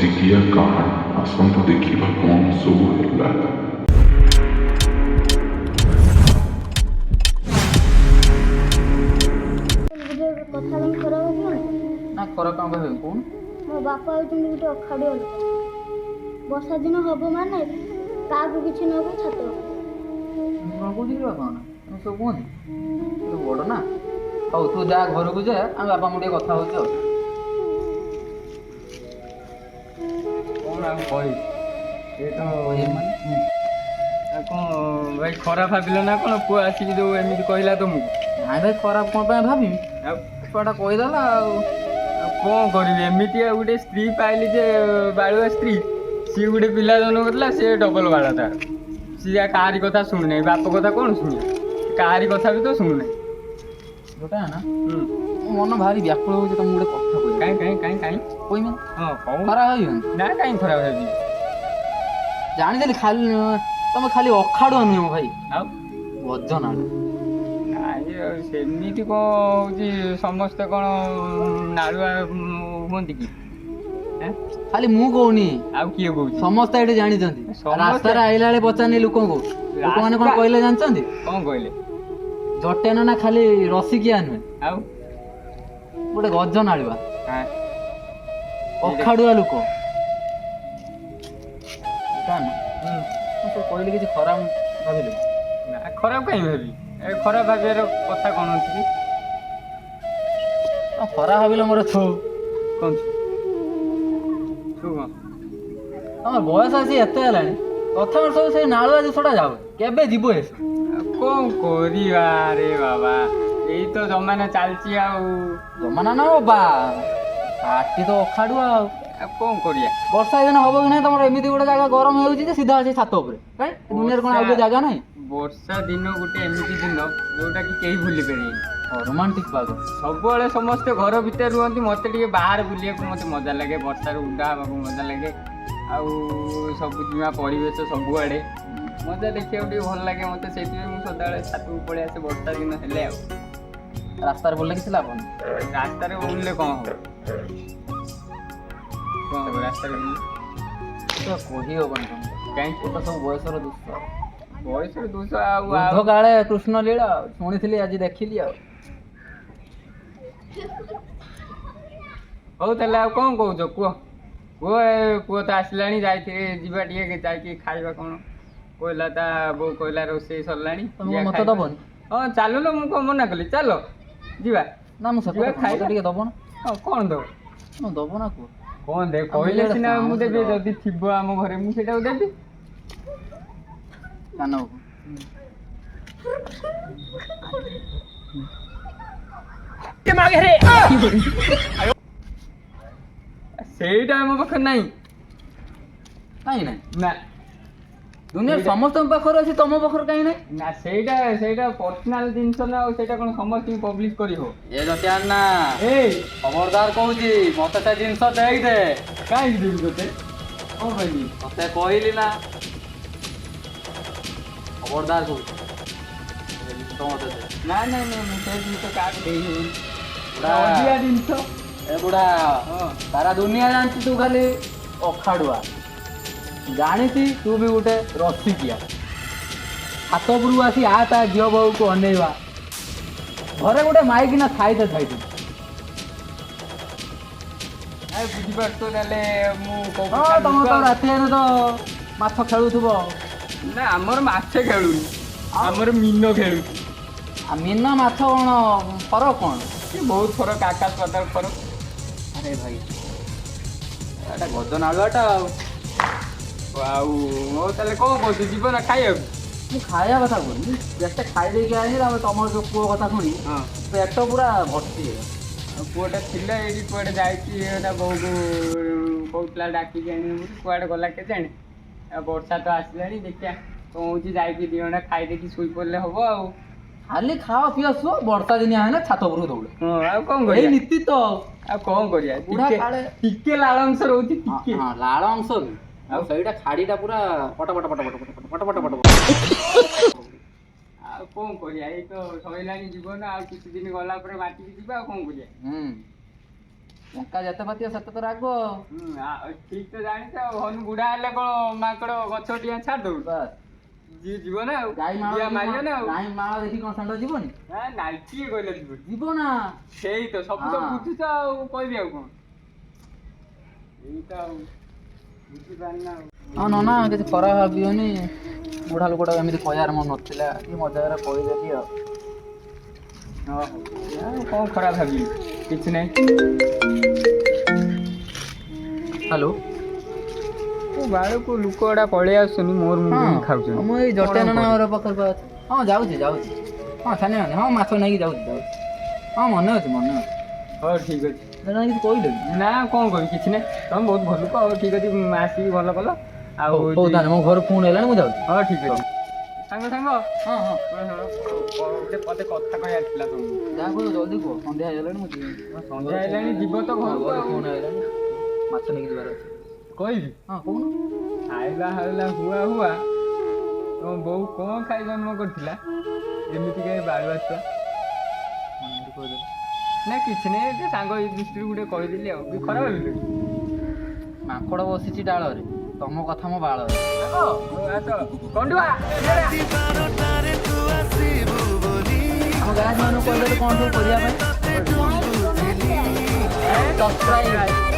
ରସିକିଆ କାହାଣୀ। ଆସନ୍ତୁ ଦେଖିବା କ'ଣ ସବୁ ହେଲା। ଗୋଟେ କଥା ତମେ ଖରାପ ଭାବିବନି? ନା, ଖରାପ କାମ ଭାବିବି, କହୁନ। ମୋ ବାପା ହେଉଛନ୍ତି ଗୋଟେ ଅଖାଡୁଆ ଲୋକ। ବର୍ଷା ଦିନ ହବ ମାନେ କାହାକୁ କିଛି ନ କହି ଛାତ ଉପରେ। ମୁଁ କ'ଣ କହୁଛି କି ବାପା ନା ତମେ ସବୁ କୁହନ୍ତି, ତୁ ବଡ଼ ନା। ହଉ, ତୁ ଯା ଘରକୁ ଯା, ଆମେ ବାପା ମୁଁ ଟିକେ କଥା ହଉଛୁ। ଆଉ କ'ଣ ଆଉ କହିବି, ଏ ତ ମାନେ ଆଉ କ'ଣ ଭାଇ, ଖରାପ ଭାବିଲ ନା କ'ଣ, ପୁଅ ଆସିକି ଯୋଉ ଏମିତି କହିଲା ତମକୁ? ନାଇଁ ଭାଇ, ଖରାପ କ'ଣ ପାଇଁ ଭାବିବି? ଆଉ ଛୁଆଟା କହିଦେଲା ଆଉ। ଆଉ କ'ଣ କରିବି, ଏମିତି ଆଉ ଗୋଟେ ସ୍ତ୍ରୀ ପାଇଲି ଯେ ବାଳୁଆ ସ୍ତ୍ରୀ। ସିଏ ଗୋଟେ ପିଲା ଜନ୍ମ କରିଥିଲା, ସିଏ ଡବଲ ବାଳ ତାର। ସିଏ କାହାରି କଥା ଶୁଣୁନାହିଁ। ବାପ କଥା କ'ଣ ଶୁଣିବ, କାହାରି କଥା ବି ତ ଶୁଣୁନାହିଁ। ଗୋଟେ ନା, ମୋ ମନ ଭାରି ବ୍ୟାକୁଳ ହଉଛି ତମକୁ ଗୋଟେ କଥା କହିବି। କାଇଁ କାଇଁ କାଇଁ କାଇଁ? କହିବି? ହଁ, କହୁନ। ଖରାପ ଭାବିବନି? ନା, କାଇଁ ଖରାପ ଭାବିବି? ଜାଣିଦେଲି, ଖାଲି ତମେ ଖାଲି ଅଖାଡୁଆ ନୁହେଁ ମୋ ଭାଇ, ଆଉ ଗଜନାଳୁ। ନାଇଁ, ଆଉ ସେମିତି କ'ଣ ହଉଛି? ସମସ୍ତେ କ'ଣ ନାଳୁଆ ହୁଅନ୍ତି କି? ଖାଲି ମୁଁ କହୁନି। ଆଉ କିଏ କହୁଛି? ସମସ୍ତେ ଏଠି ଜାଣିଛନ୍ତି। ରାସ୍ତାରେ ଆଇଲା ବେଳେ ପଚାରିନି ଲୋକଙ୍କୁ, ଲୋକମାନେ କ'ଣ କହିଲେ ଜାଣିଛନ୍ତି? କ'ଣ କହିଲେ? ଜଟେନ ନା ଖାଲି ରସିକିଆ ନୁହେଁ, ଆଉ ଗୋଟେ ଗଜ ନାଳୁଆ, ଅଖାଡୁଆ ଲୋକ। ମୁଁ କହିଲି କିଛି ଖରାପ ଭାବିଲୁ? ନା, ଖରାପ କାହିଁ ଭାବି? ଏ ଖରାପ ଭାବିବାର କଥା କ'ଣ ଅଛି କି? ଖରାପ ଭାବିଲେ ମୋର ଛୁ। କ'ଣ ଛୁ କ'ଣ? ତମର ବୟସ ଆସି ଏତେ ହେଲାଣି, ତଥାପି ସବୁ ସେଇ ନାଳୁଆ ଜିନିଷଟା ଯାଉ, କେବେ ଯିବ ଏସବୁ? କ'ଣ କରିବା ରେ ବାବା, ଏଇ ତ ଜମାନା ଚାଲିଛି ଆଉ। ଜମାନା ନା ବା, ପାଟି ତ ଅଖାଡୁଆ ଆଉ। ଆଉ କ'ଣ କରିବା? ବର୍ଷା ଦିନ ହବ କି ନାହିଁ, ତମର ଏମିତି ଗୋଟେ ଜାଗା ଗରମ ହେଉଛି ଯେ ସିଧା ଅଛି ଛାତ ଉପରେ। କାଇଁ, ଦୁନିଆରେ କ'ଣ ଆଉ ଗୋଟେ ଜାଗା ନାହିଁ? ବର୍ଷା ଦିନ ଗୋଟେ ଏମିତି ଦିନ ଯୋଉଟା କି କେହି ଭୁଲି ପାରିବେନି। ରୋମାଣ୍ଟିକ ପାଗ। ସବୁବେଳେ ସମସ୍ତେ ଘର ଭିତରେ ରୁହନ୍ତି, ମୋତେ ଟିକେ ବାହାରେ ବୁଲିବାକୁ ମୋତେ ମଜା ଲାଗେ। ବର୍ଷାରେ ଉଦା ହେବାକୁ ମଜା ଲାଗେ, ଆଉ ସବୁଜିମା ପରିବେଶ ସବୁଆଡ଼େ ମଜା ଦେଖିବାକୁ ଟିକେ ଭଲ ଲାଗେ ମୋତେ। ସେଇଥିପାଇଁ ମୁଁ ସଦାବେଳେ ଛାତକୁ ପଳେଇ ଆସେ ବର୍ଷା ଦିନ ହେଲେ। ଆଉ ରାସ୍ତାରେ ବୁଲିଲେ କିଛି ଲାଭ ନାହିଁ? ରାସ୍ତାରେ ବୁଲିଲେ କ'ଣ ହବ? କ'ଣ ହବ ରାସ୍ତାରେ ବୁଲିଲେ? ତ କହି ହବନି ତମକୁ। କାହିଁ? ଏଟା ସବୁ ବୟସର ଦୋଷ। ବୟସର ଦୋଷ ଆଉ ବୃଦ୍ଧ କାଳେ କୃଷ୍ଣ ଲୀଳା ଶୁଣିଥିଲି, ଆଜି ଦେଖିଲି ଆଉ। ହଉ ତାହେଲେ, ଆଉ କ'ଣ କହୁଛ କୁହ କୁହ। ଏ ପୁଅ ତ ଆସିଲାଣି, ଯାଇଥିଲେ ଯିବା ଟିକେ, ଯାଇକି ଖାଇବା। କ'ଣ କହିଲା ତା ବୋଉ? କହିଲା ରୋଷେଇ ସରିଲାଣି। ତମକୁ ମତେ ଦବନି? ହଁ, ଚାଲୁନ, ମୁଁ କ'ଣ ମନା କଲି? ଚାଲ ଯିବା। ନା, ମୁଁ ସେ ଖାଇବା ଟିକେ ଦବ ନା? ହଁ, କ'ଣ ଦବ? ଦବ ନା କୁହ। କ'ଣ ଦେ କହିଲେ ସିନା ମୁଁ ଦେବି। ଯଦି ଥିବ ଆମ ଘରେ ମୁଁ ସେଇଟାକୁ ଦେବି। କାନ ସେଇଟା ଆମ ପାଖରେ ନାହିଁ। କାଇଁ ନାହିଁ? ନା। ଦୁନିଆରେ ସମସ୍ତଙ୍କ ପାଖରେ ଅଛି, ତମ ପାଖରେ କାହିଁ ନାହିଁ? ନା, ସେଇଟା ସେଇଟା ପର୍ସନାଲ ଜିନିଷ ନା, ଆଉ ସେଇଟା କ'ଣ ସମସ୍ତଙ୍କୁ ପବ୍ଲିଶ କରିବ? ଏ ଜଟିଆ ନା, ଏଇ ଖବରଦାର କହୁଛି, ମତେ ସେ ଜିନିଷ ଦେଇଦେ। କାହିଁକି ଦେବି ତୋତେ? କ'ଣ କହିବି? ତତେ କହିଲି ନା, ଖବରଦାର କହୁଛି, ଜିନିଷ ମତେ ଦେ। ନା ନା ନା, ମୁଁ ସେ ଜିନିଷ କାହାକୁ ଦେଇ ହେଉନି, ଅଧିକା ଜିନିଷ। ଏ ବୁଢା, ସାରା ଦୁନିଆ ଜାଣିଛି ତୁ ଖାଲି ଅଖାଡୁଆ, ଜାଣିଛି ତୁ ବି ଗୋଟେ ରସିକିଆ। ଛାତ ଉପରକୁ ଆସି ଆ ତା ଝିଅ ବୋହୂକୁ ଅନେଇବା, ଘରେ ଗୋଟେ ମାଇକିନା ଥାଇତେ ଥାଇତେ। ବୁଝିପାରୁଛ ତାହେଲେ ମୁଁ? ହଁ, ତମର ତ ରାତି ହେଲେ ତ ମାଛ ଖେଳୁଥିବ। ନା, ଆମର ମାଛ ଖେଳୁନି, ଆମର ମୀନ ଖେଳୁଛି। ଆଉ ମୀନ ମାଛ କ'ଣ ଫରକ କ'ଣ? ବହୁତ ଫରକ, ଆକାଶ ପାତାଳ ଫରକ। ଆରେ ଭାଇ, ଏଟା ଗଜ ନାଳୁଆଟା ଆଉ। ଆଉ ହଉ ତାହେଲେ, କ'ଣ କହୁଛୁ, ଯିବ ନା ଖାଇବାକୁ? ମୁଁ ଖାଇବା କଥା କହୁନି, ପେଟ ଖାଇ ଦେଇକି ଆଇଲି। ତାପରେ ତମର ଯୋଉ ପୁଅ କଥା ଶୁଣି ପେଟ ପୁରା ଭର୍ତ୍ତି ହେଇଗଲା। ଆଉ ପୁଅଟା ଥିଲା ଏଇଠି, କୁଆଡ଼େ ଯାଇଛି। ତା ବୋଉକୁ କହୁଥିଲା ଡାକିକି ଆଣିବ ବୋଲି, କୁଆଡ଼େ ଗଲା କେଜାଣି। ଆଉ ବର୍ଷା ତ ଆସିଲାଣି, ଦେଖିବା କ'ଣ ହେଉଛି। ଯାଇକି 2 ଘଣ୍ଟା ଖାଇ ଦେଇକି ଶୋଇ ପଡ଼ିଲେ ହବ ଆଉ। ଖାଲି ଖାଅ ପିଅ ଶୁଅ, ବର୍ଷା ଦିନିଆ ହେଲେ ଛାତ ଉପରକୁ ଦୌଡ଼। ହଁ, ଆଉ କ'ଣ ଏଇ କରିବା? ନୀତି ତ। ଆଉ କ'ଣ କରିବା? ଟିକେ ଲାଳ ଅଂଶ ରହୁଛି ଟିକେ। ଲାଳ ଅଂଶ ବି ଆଉ ସେଇଟା ଖାଡ଼ିଟା ପୁରା ପଟ ପଟ ପଟ ପଟ ପଟ ପଟ ପଟ ପଟ। ଆଉ କ'ଣ କରିବା, ଏଇ ତ ସରିଲାଣି ଜୀବନ। ଆଉ କିଛି ଦିନ ଗଲା ପରେ ମାଟିକି ଯିବା, ଆଉ କ'ଣ କରିବା? ହୁଁ। ଲଙ୍କା ଯେତେ ପାତିବ ସେତେ ତ ରାଗ ଆଉ। ଠିକ ତ ଜାଣିଛ ଆଉ, ହନୁ ବୁଢା ହେଲେ କଣ ମାଙ୍କଡ ଗଛ ଟିକେ ଛାଡି ଦଉ? ବାସ୍। ଯିଏ ଯିବ ନା ଆଉ। ଗାଈ ମାଳ ଡିଆଁ ଦେଖି ମାରିବ ନା ଆଉ। ଗାଈ ମାଳ ଦେଖି କଣ ଷଣ୍ଢ ଯିବନି? ନାଇଁ, କିଏ କହିଲା ଯିବ? ଯିବ ନା। ସେଇ ତ ସବୁ ତ ବୁଝୁଛ, ଆଉ କହିବି ଆଉ କଣ? ଏଇ ତ ଆଉ ବୁଝିପାରୁନ ଆଉ। ହଁ ନନା, କିଛି ଖରାପ ଭାବିବନି। ବୁଢା ଲୋକଟା ଏମିତି କହିବାର ମୋର ନଥିଲା, ଟିକେ ମଜାକରେ କହିଦେଲି ଆଉ। ହଁ ହଉ, ଆଉ କଣ ଖରାପ ଭାବିବି, କିଛି ନାହିଁ। ହ୍ୟାଲୋ। କୋଉ ବାଳକୁ ଲୋକ ଗୁଡ଼ା ପଳେଇ ଆସୁଛନ୍ତି, ମୋର ମୁଣ୍ଡ ଖାଉଛନ୍ତି। ମୁଁ ଏଇ ଜଟେ କଣ ନନା କରିବି? ଘର ପାଖରେ ପା ଅଛି। ହଁ, ଯାଉଛି ଯାଉଛି। ହଁ ଛାନିଆ ହନି, ହଁ ମାଛ ନେଇକି ଯାଉଛି ଯାଉଛି। ହଁ, ମନେ ଅଛି ମନେ ଅଛି। ହଉ, ଠିକ ଅଛି। ନନା, କିଛି କହିଲେ କି? ନା, କଣ କହିବି, କିଛି ନାହିଁ। ତମେ ବହୁତ ଭଲ ଲୋକ। ହଉ, ଠିକ ଅଛି, ଆସିକି ଭଲ କଲ ଆଉ। ହଉ ହଉ, ତାହେଲେ ମୋ ଘରୁ ଫୋନ୍ ହେଲାଣି, ମୁଁ ଯାଉଛି। ହଁ, ଠିକ ଅଛି। ସାଙ୍ଗ ସାଙ୍ଗ। ହଁ ହଁ। ଶୁଣ ଶୁଣ, ଗୋଟେ ପଦେ କଥା କହିବାର ଥିଲା ତମକୁ। ଯାହା କୁହ, ଜଲ୍ଦି କୁହ, ସନ୍ଧ୍ୟା ହେଇଗଲାଣି, ମୁଁ ଯିବି। ସନ୍ଧ୍ୟା ହେଲାଣି, ଯିବ ତ ଘରକୁ ଘରୁ ଆଉ। ଫୋନ୍ ହେଇଗଲାଣି, ମାଛ ନେଇକି ଯିବାର ଅଛି। କହିବି? ହଁ, କହୁନ। ଖାଇବା ହେଲା ହୁଆ ହୁଆ, ତମ ବୋଉ କଣ ଖାଇ ଜନ୍ମ କରିଥିଲା ଏମିତି କାହିଁ ବାଳୁଆ ଛୁଆ? କଣ ଏମିତି କହିଦେଲ? ନା, କିଛି ନାହିଁ, ଟିକେ ସାଙ୍ଗ ଏଇ ଦୃଷ୍ଟିରୁ ଗୋଟେ କହିଦେଲି, ଆଉ କି ଖରାପ ଭାବିଲୁ କି? ମାଙ୍କଡ଼ ବସିଛି ଡାଳରେ, ତମ କଥା ମୋ ବାଳରେ। ହଉ, ଆସ କଣ୍ଡୁଆ। ଆମ ଗାଁ ମାନଙ୍କୁ କହିଦେଲେ କ'ଣ ସବୁ କରିବା ପାଇଁ? Like, comment, share. Subscribe.